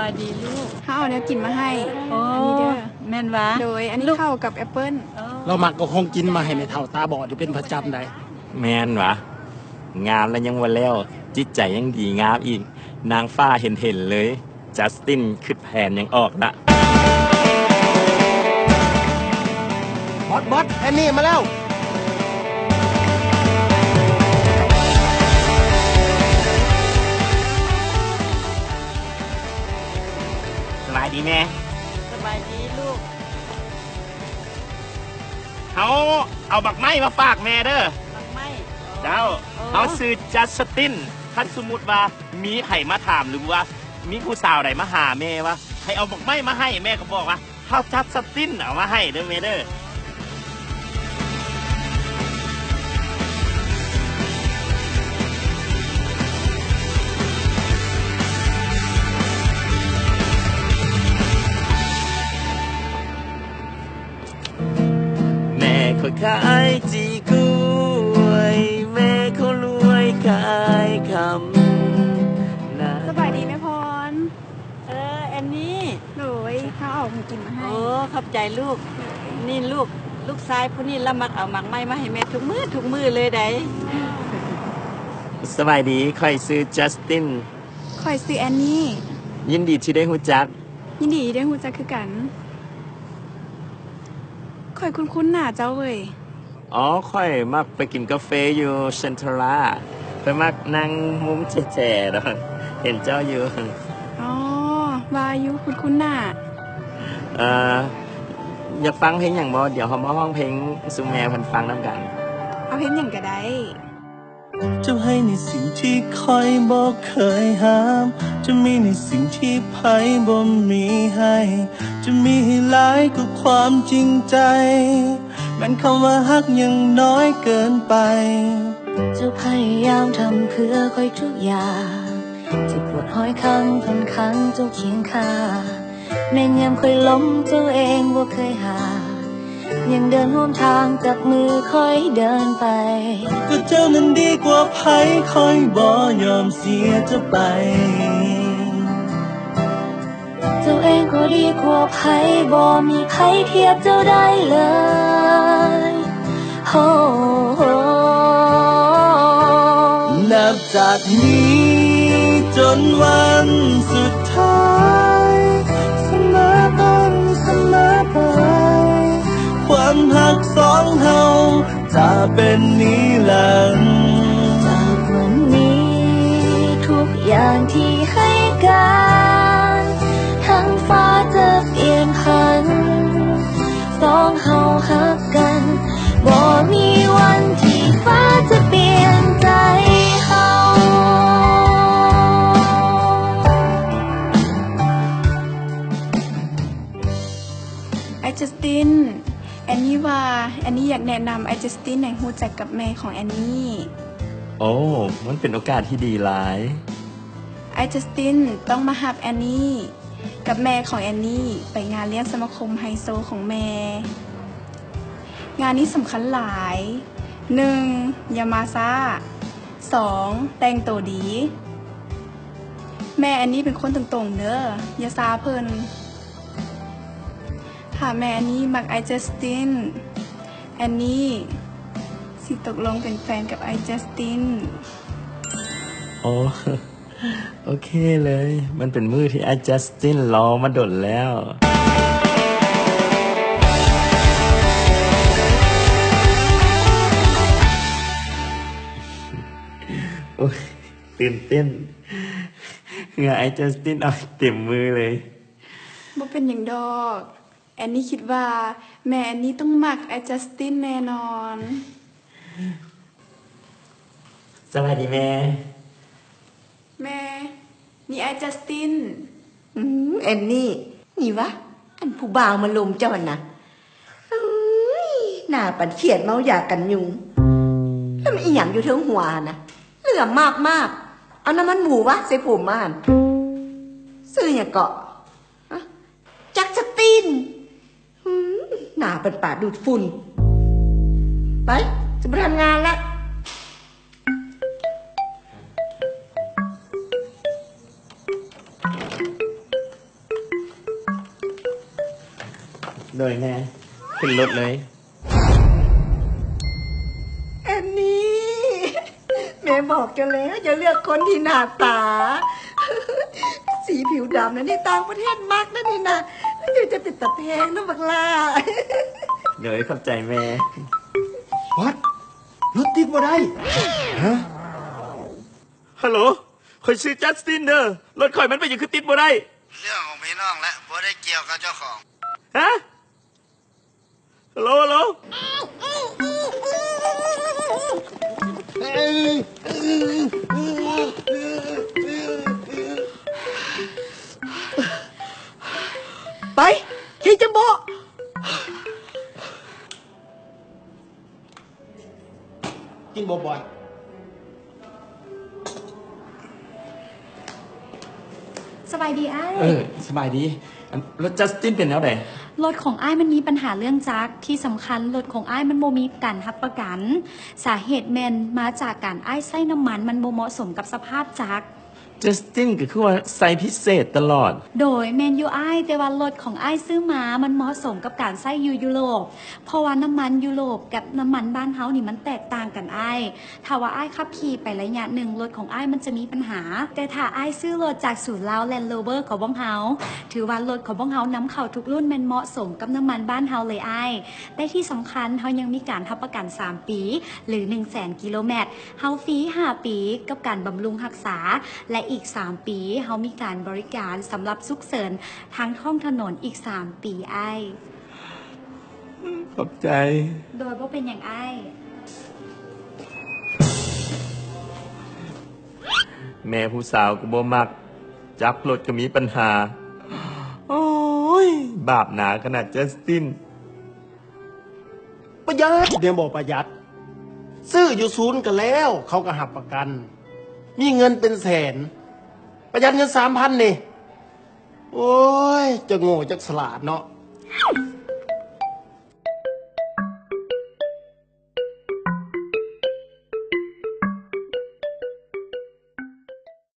ສະບາຍດີລູກ ເຮົາເອົາແນວກິນມາໃຫ້. ໂອ້ ອັນນີ້ເດີ ແມ່ນຫວາ? ໂດຍ ອັນນີ້ເຂົ້າກັບແອັບເປິ້ນ. ເອີ ລາວມັກເອົາຂອງກິນມາໃຫ້ແມ່ເຖົ້າຕາບອດຢູ່ເປັນປະຈຳໃດ໋. ແມ່ນຫວາ? ງານລະຍັງບໍ່ແລ້ວ ຈິດໃຈຍັງດີງາມອີກ ນາງຟ້າເຫັນໆເລີຍ. ຈັສຕິນຄິດແຜນຫຍັງອອກລະ. ບອດ ບອດ ແອນນີມາແລ້ວ. ສະບາຍດີແມ່. ສະບາຍດີລູກ. ເຮົາເອົາໝາກໄມ້ມາຝາກແມ່ເດີ. ໝາກໄມ້? ເຈົ້າ. ເຮົາຊື່ຈັສຕິນ. ຄັນສົມມຸດວ່າມີໃຜມາຖາມ ຫຼືວ່າມີຜູ້ສາວໃດມາຫາແມ່ວ່າ ໃຫ້ເອົາໝາກໄມ້ມາໃຫ້ ແມ່ກໍບອກວ່າ ເຮົາຈັດສະຕິນເອົາມາໃຫ້ເດີແມ່ເດີ. ແມ່ຂ້ອຍຂາຍຈີກວຍ ແມ່ຂ້ອຍລວຍຂາຍຄຳ. ສະບາຍດີແມ່ພອນ. ເອີ ແອນນີ. ໂດຍ ເຮົາເອົາຂອງກິນມາໃຫ້. ໂອ້ ຂອບໃຈລູກ. ນີ້ລູກ ລູກຊາຍຜູ້ນີ້ລະມັກເອົາໝາກໄມ້ມາໃຫ້ແມ່ທຸກມື້ ທຸກມື້ເລີຍໃດ໋. ສະບາຍດີ ຂ້ອຍຊື່ຈັສຕິນ. ຂ້ອຍຊື່ແອນນີ. ຍິນດີທີ່ໄດ້ຮູ້ຈັກ. ຍິນດີທີ່ໄດ້ຮູ້ຈັກຄືກັນ. ຂ້ອຍຄຸ້ນໆໜ້າເຈົ້າເວີຍ. ອໍ ຂ້ອຍມັກໄປກິນກາເຟຢູ່ເຊັນທຣາ ຂ້ອຍມັກນັ່ງມຸມແຈໆດອກ ເຫັນເຈົ້າຢູ່. ອໍ ວ່າຢູ່ ຄຸ້ນໆໜ້າ. ເອີ ຢາກຟັງເພງຫຍັງບໍ່? ດຽວເຮົາມາຮ້ອງເພງສູ່ແມ່ເພິ່ນຟັງນຳກັນ. ເອົາເພງຫຍັງກໍໄດ້. ເຈົ້າໃຫ້ໃນສິ່ງທີ່ຂ້ອຍບໍ່ເຄີຍຫ້າມ ເຈົ້າມີໃນສິ່ງທີ່ໃຜບໍ່ມີໃຫ້ ເຈົ້າມີໃຫ້ຫຼາຍກວ່າຄວາມຈິງໃຈ ແມ່ນຄຳວ່າຮັກຍັງນ້ອຍເກີນໄປ ເຈົ້າພະຍາຍາມທຳເພື່ອຂ້ອຍທຸກຢ່າງ ເຈັບປວດຮ້ອຍຄັ້ງພັນຄັ້ງເຈົ້າຄຽງຂ້າ ແມ່ນຍາມຂ້ອຍລົ້ມເຈົ້າເອງບໍ່ເຄີຍຫາ ຍັງເດີນຮ່ວມທາງຈັບມືຂ້ອຍເດີນໄປ ກໍເຈົ້ານັ້ນດີກວ່າໃຜ ຂ້ອຍບໍ່ຍອມເສຍເຈົ້າໄປ ເຈົ້າເອງກໍດີກວ່າໃຜ ບໍ່ມີໃຜທຽບເຈົ້າໄດ້ເລີຍ ໂຮ ນັບຈາກນີ້ຈົນວັນສຸດທ້າຍ ສະເໝີຕົ້ນສະເໝີປາຍ ຄວາມຮັກສອງເຮົາຈະເປັນນິລັນ ຈາກວັນນີ້ທຸກຢ່າງທີ່ໃຫ້ການ ທັງຟ້າຈະປ່ຽນຜັນ ສອງເຮົາຮັກກັນ ບໍ່ມີວັນທີ່ຟ້າຈະປ່ຽນໃຈເຮົາ. ອ້າຍຈັສຕິນ, ແອນນີວ່າ ແອນນີຢາກແນະນຳອ້າຍຈັສຕິນໃຫ້ຮູ້ຈັກກັບແມ່ຂອງແອນນີ. ໂອ້ ມັນເປັນໂອກາດທີ່ດີຫຼາຍ. ອ້າຍຈັສຕິນຕ້ອງມາຮັບແອນນີກັບແມ່ຂອງແອນນີໄປງານລ້ຽງສະມາຄົມໄຮໂຊຂອງແມ່. ງານນີ້ສຳຄັນຫຼາຍ. ໜຶ່ງ ຢ່າມາຊ້າ. ສອງ ແຕ່ງໂຕດີ. ແມ່ແອນນີເປັນຄົນຕົງໆເດີ, ຢ່າຊາເພິ່ນ. ຖ້າແມ່ແອນນີມັກອ້າຍຈັສຕິນ, ແອນນີຊິຕົກລົງເປັນແຟນກັບອ້າຍຈັສຕິນ. ໂອ້ ໂອເຄເລີຍ. ມັນເປັນມື້ທີ່ອ້າຍຈັສຕິນລໍມາດົນແລ້ວ. ໂອ້ຍ ຕື່ນເຕັ້ນ. ເຫື່ອອ້າຍຈັສຕິນອອກເຕັມມືເລີຍ. ບໍ່ເປັນຫຍັງດອກ. ແອນນີຄິດວ່າແມ່ແອນນີຕ້ອງມັກອ້າຍຈັສຕິນແນ່ນອນ. ສະບາຍດີແມ່. ແມ່, ນີ້ອ້າຍຈັສຕິນ. ອືມ ແອນນີ, ນີ້ຫວາ ອັນຜູ້ບ່າວມາລົມເຈົ້າຫັ້ນນະ. ເອີຍ ໜ້າປານຂຽດເມົາຢາກັນຍຸງ. ແລ້ວມັນອີຫຍັງຢູ່ເທິງຫົວຫັ້ນນະ ເຫຼືອມມາບໆ. ເອົານ້ຳມັນໝູຫວາໃສ່ຜົມມາຫັ້ນ. ຊື່ຫຍັງເກາະ? ຈັກສະຕີນ. ຫືມ ໜ້າເປັນປາດູດຝຸ່ນ. ໄປ ຊິບໍ່ທັນງານລະ. ໂດຍແມ່ ຂຶ້ນລົດເລີຍ. ແອນນີ ແມ່ບອກເຈົ້າແລ້ວ ຢ່າເລືອກຄົນທີ່ໜ້າຕາ ສີຜິວດຳນັ້ນນີ້ ຕ່າງປະເທດມັກນັ້ນນີ້ນະ ເຈົ້າຈະເປັນຕາແພງເນາະບັກຫຼ້າ. ໂດຍ ຂອບໃຈແມ່. ວັດ ລົດຕິດບໍ່ໄດ້. ຮະ? ຮັລໂຫຼ ຂ້ອຍຊື່ຈັດສະຕິນເດີ ລົດຂ້ອຍມັນເປັນຫຍັງຄືຕິດບໍ່ໄດ້? ເລື່ອງຂອງພີ່ນ້ອງແຫຼະ ບໍ່ໄດ້ກ່ຽວກັບເຈົ້າຂອງ. ຮະ? ຮັລໂຫຼ ຮັລໂຫຼ ໄປ ເຄຈັມໂບ. ກິນບໍ່ບ່ອຍ. ສະບາຍດີອ້າຍ. ເອີ ສະບາຍດີ. ອັນ ລົດຈັດສະຕິນເປັນແນວໃດ? ລົດຂອງອ້າຍມັນມີບັນຫາເລື່ອງຈັກ. ທີ່ສຳຄັນ ລົດຂອງອ້າຍມັນບໍ່ມີການຮັບປະກັນ. ສາເຫດແມ່ນມາຈາກການອ້າຍໃຊ້ນ້ຳມັນມັນບໍ່ເໝາະສົມກັບສະພາບຈັກ. ຈັດສະຕິນກໍຄືວ່າໃຊ້ພິເສດຕະຫຼອດ. ໂດຍ ແມ່ນຢູ່ອ້າຍ, ແຕ່ວ່າລົດຂອງອ້າຍຊື້ມາມັນເໝາະສົມກັບການໃຊ້ຢູ່ຢູໂຣບ, ເພາະວ່ານ້ຳມັນຢູໂຣບກັບນ້ຳມັນບ້ານເຮົານີ້ມັນແຕກຕ່າງກັນອ້າຍ. ຖ້າວ່າອ້າຍຂັບຂີ່ໄປໄລຍະໜຶ່ງ, ລົດຂອງອ້າຍມັນຈະມີບັນຫາ, ແຕ່ຖ້າອ້າຍຊື້ລົດຈາກສູນລາວ Land Rover ຂອງພວກເຮົາ, ຖືວ່າລົດຂອງພວກເຮົານຳເຂົ້າທຸກລຸ້ນແມ່ນເໝາະສົມກັບນ້ຳມັນບ້ານເຮົາເລີຍອ້າຍ. ແຕ່ທີ່ສຳຄັນເຮົາຍັງມີການຮັບປະກັນສາມປີ ຫຼື ໜຶ່ງແສນກິໂລແມັດ, ເຮົາຟຣີຫ້າປີກັບການບຳລຸງຮັກສາ ແລະ ອີກສາມປີເຮົາມີການບໍລິການສຳລັບສຸກເສີນທາງທ້ອງຖະໜົນອີກສາມປີອ້າຍ. ຂອບໃຈ. ໂດຍ ບໍ່ເປັນຫຍັງອ້າຍ. ແມ່ຜູ້ສາວກໍບໍ່ມັກ, ຈັບລົດກໍມີບັນຫາ. ໂອ້ຍ ບາບໜາຂະໜາດ ຈັດສະຕິນ. ປະຢັດແມ່ນບໍ່ປະຢັດ? ຊື້ຢູ່ສູນກໍແລ້ວ ເຂົາກໍຮັບປະກັນ. ມີເງິນເປັນແສນ ປະຢັດເງິນສາມພັນນີ້. ໂອ້ຍ ຈັກໂງ່ຈັກສະຫຼາດເນາະ.